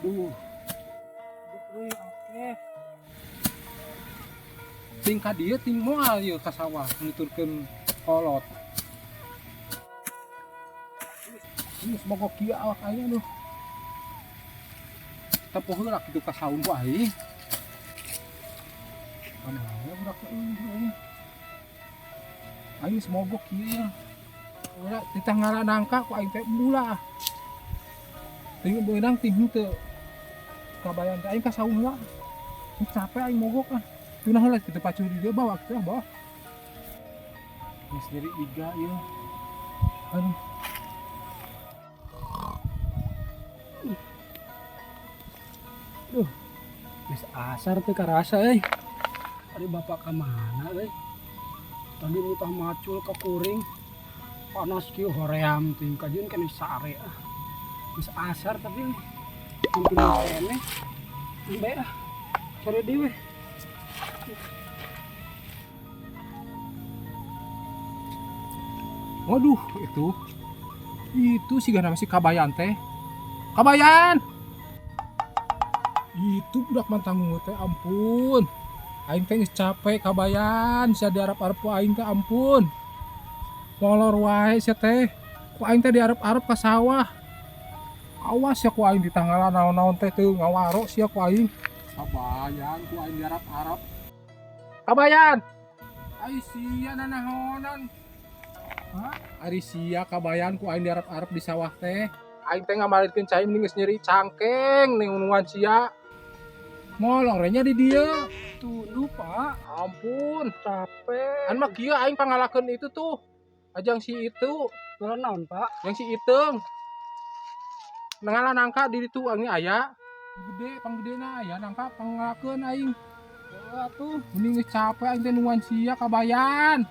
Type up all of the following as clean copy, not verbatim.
Duh. Euy, oke. Ting ka dieu ting moal ieu ka sawah nuturkeun kolot. Geus mogok kieu awak aing aduh. Tepuh heula kitu ka saung ku aing. Mana budak euy. Aing geus mogok kieu ya. Ulah titah ngala nangka ku aing teh mula. Ting beunang ting henteu. Kabayan teh aing ka saung heula. Capek aing mogok ah. Tunah heula kitu pacu di dieu bawa kitu ah bawa. Geus nyeri iga ieu. Aduh. Duh, geus asar teu karasa euy. Ari bapak ka mana euy? Tadi mutah macul ka kuring. Panas kieu hoream teuing kajeun keneh sare ah. Geus asar tapi euy. Hampir keneh. Bae ah. Sore deui we. Waduh, itu. Itu sih nama si Kabayan teh. Kabayan. Itu budak mantanggung teh ampun. Aing teh geus capek Kabayan, sia diarep-arep ku aing teh ampun. Molor wae sia teh. Ku aing teh diarep-arep ka sawah. Awas ya ku aing ditanggalan naon-naon teh teu ngawaro sia ku aing. Kabayan ku aing diarep-arep. Kabayan. Ai sia nanahonan. Ari sia Kabayan ku aing diarep-arep di sawah teh. Aing teh ngamalirkeun cai mending geus nyeri cangkeng ning nungguan sia. Molor nya di dieu. Tunduh, Pak. Ampun, Capek. An mah kieu aing pangalakeun itu tuh. Ajang si itu, Ngalan naon, Pak? yang si Iteung. Ngala nangka di ditu aing aya. Gede, panggedena aya nangka pangalakeun aing. Heuh atuh. Mending geus capek aing teh nungguan sia Kabayan.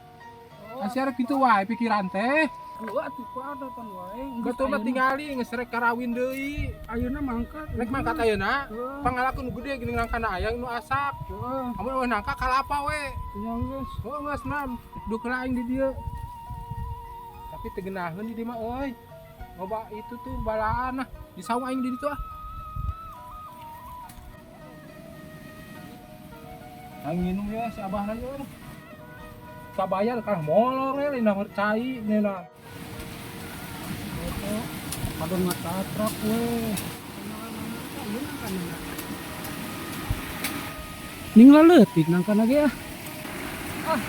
Asia rek kitu wae pikiran teh. Heuh atuh Pak, datang wae. Betul mah tingali geus rek karawin deui. Ayeuna mangkat. Rek mangkat ayeuna. Heuh. Pangalakeun nu gede geuning nangkana aya nu asak. Heuh. Amun eueuh nangka kalapa we. Nya geus. Heuh geus nam. Duk heula aing di dieu. Tapi teu geunaheun di dieu mah euy. Loba itu tuh balaan ah. Di sawah aing di ditu ah. Aing minum ya si abah lagi euy. Kabayan kalah molor we lain cai nena. Padon matatrak we. Ning laleutik nangkana ge ah. Ah,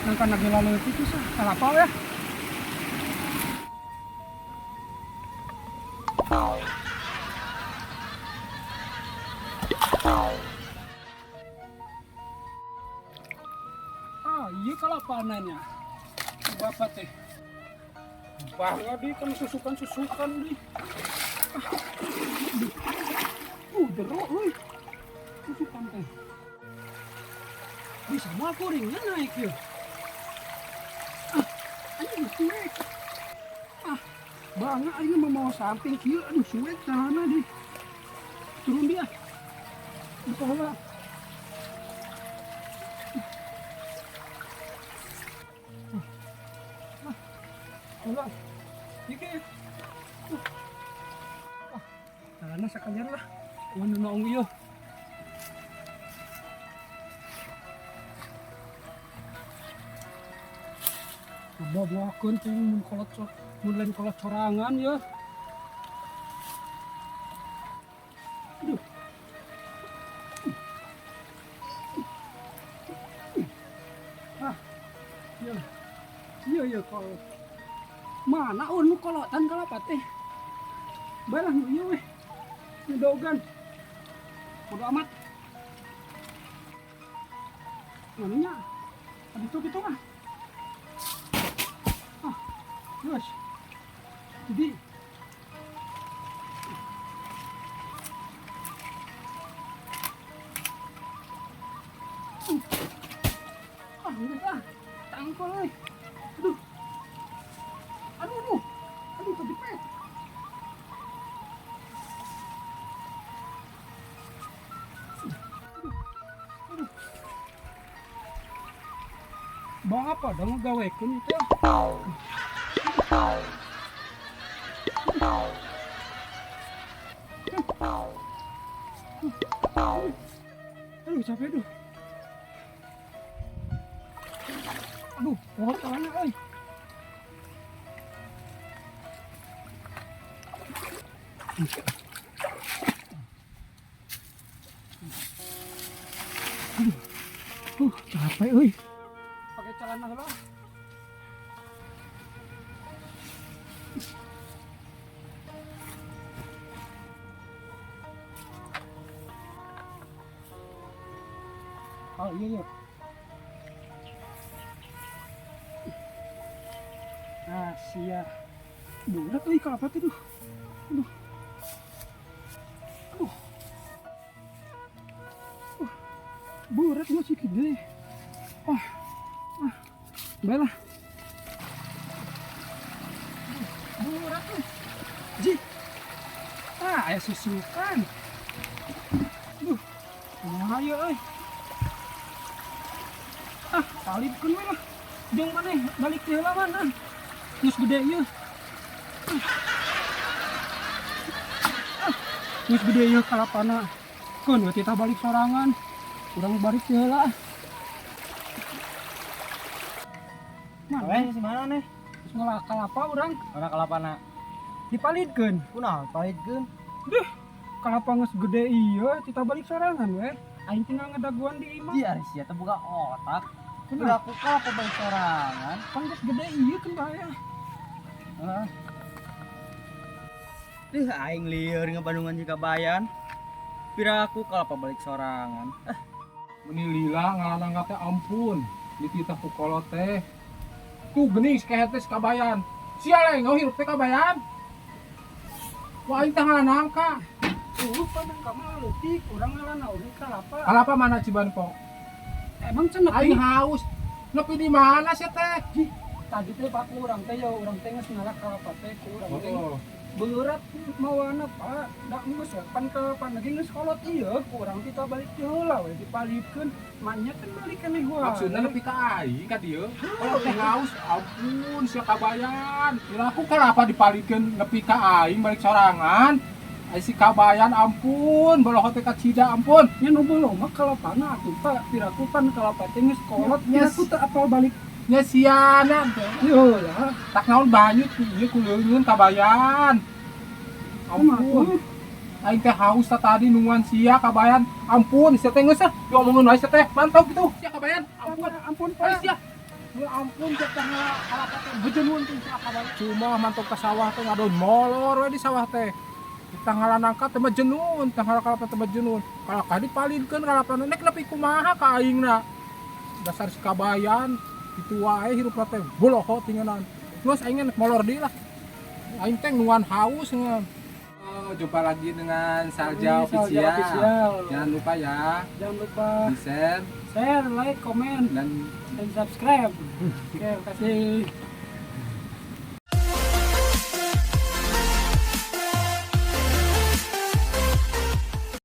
nangkana ge laleutik sah kalapa we. Ah, iya kalapananya. Bapak teh. Bangga di kan susukan-susukan di. Ah, jero euy. Susukan teh. Bisa moal kuringnya naik ya. Ah, anjing suek. Ah, bangga aing mah mau samping kieu aduh suek tanahna di. Turun dia. Buka heula. Heula. Iki. Ah, tanahna sakajar lah. Wan nu naung ieu. Bawa-bawakeun teh mun kolot mun lain kolot sorangan ya. Aduh. Ah. Iya. Iya iya kolot. Mana nu kolotan kalapa teh? Bae lah nu ieu weh. Ngedogan. Bodo amat. Mananya? Tadi tuh gitu mah. Ah, geus. Jadi ah, geus ah. Tangkol euy. Aduh. Aduh, aduh. Aduh, kejepit. Aduh. Aduh. Bapak dong gawekeun itu. Aduh, capek duh. Aduh, pohon tangannya, euy. Aduh, capek euy. Pakai celana heula. Oh iya iya. Ah, sia. Berat euy kalapa teh duh. Aduh. Aduh. Berat masih gede. Ah. Ah. Baiklah. Berat euy. Ji. Ah, aya susukan. Duh. Kumaha ieu euy? Ah, palidkeun we lah. Jeung maneh balik teh heula man ah. Geus gede ieu. Ah, geus gede ieu kalapana. Keun we titah balik sorangan. Urang balik teh heula ah. Mana? Eh, si mana nih? Geus ngalak kalapa urang Mana kalapana? dipalidkeun. Kunaon palidkeun? Duh, kalapa geus gede ieu titah balik sorangan we. Aing tinggal ngedaguan di imah. Ji ari sia teh boga otak. Kunaon? Piraku kalapa balik sorangan. Pan geus gede ieu kan bahaya. Heeh. Duh, aing lieur ngabandungan jeung Kabayan. Piraku kalapa balik sorangan. Ah, Meni lila ngalanangka teh ampun. Dititah ku kolot teh. Tuh geuning sakehet teh Kabayan. Sia lengoh hirup teh Kabayan. Wah aing teh ngalanangka. Tuh, pan kamu leutik, urang ngalana oge kalapa. Kalapa mana Ciban po? Emang cenah Aing haus. Nepi di mana sih teh? Tadi teh pak urang teh ya urang teh geus ngalak kalapa teh ku urang teh. Oh. Berat mawana pak, da geus we pan ke pan lagi geus kolot ieu ku urang kita balik teh heula we dipalidkeun, manya kan balik keneh wae. Maksudna nepi ka aing ka dieu. Kalau teh haus, ampun sia Kabayan. Piraku kalapa dipalikeun nepi ka aing balik sorangan. Ai si Kabayan ampun, boloho teh kacida ampun. Nya nu bolo mah kalapana atuh pak, piraku pan kalapa teh geus kolot, Yes. piraku teu apal balik Nya siana teh. ieu lah. Tak naon banyut ieu ku leungeun Kabayan. Ampun. Aing teh haus tah tadi nungguan sia Kabayan. Ampun, sia teh geus ah. Diomongin wae sia teh. Mantap gitu. Sia Kabayan. Ampun. Ampun Ai pak. sia. Ya ampun sia teh kalapa teh bejenuun teh sia Kabayan. Cuma mantap ke sawah teh ngadon molor we di sawah teh. Kita ngalanangka teh majenun, teh kalapa teh majenun. Kalapa dipalidkeun kalapa nek nepi kumaha ka aingna. Dasar si Kabayan kitu wae hirup teh boloho tingenan. Terus aing nek molor deui lah. Aing teh nungguan haus ngeun. Oh, jumpa lagi dengan Salja Ini Salja Official. Official. Jangan lupa ya, Jangan lupa di share share, like, komen, dan dan subscribe. Oke, makasih.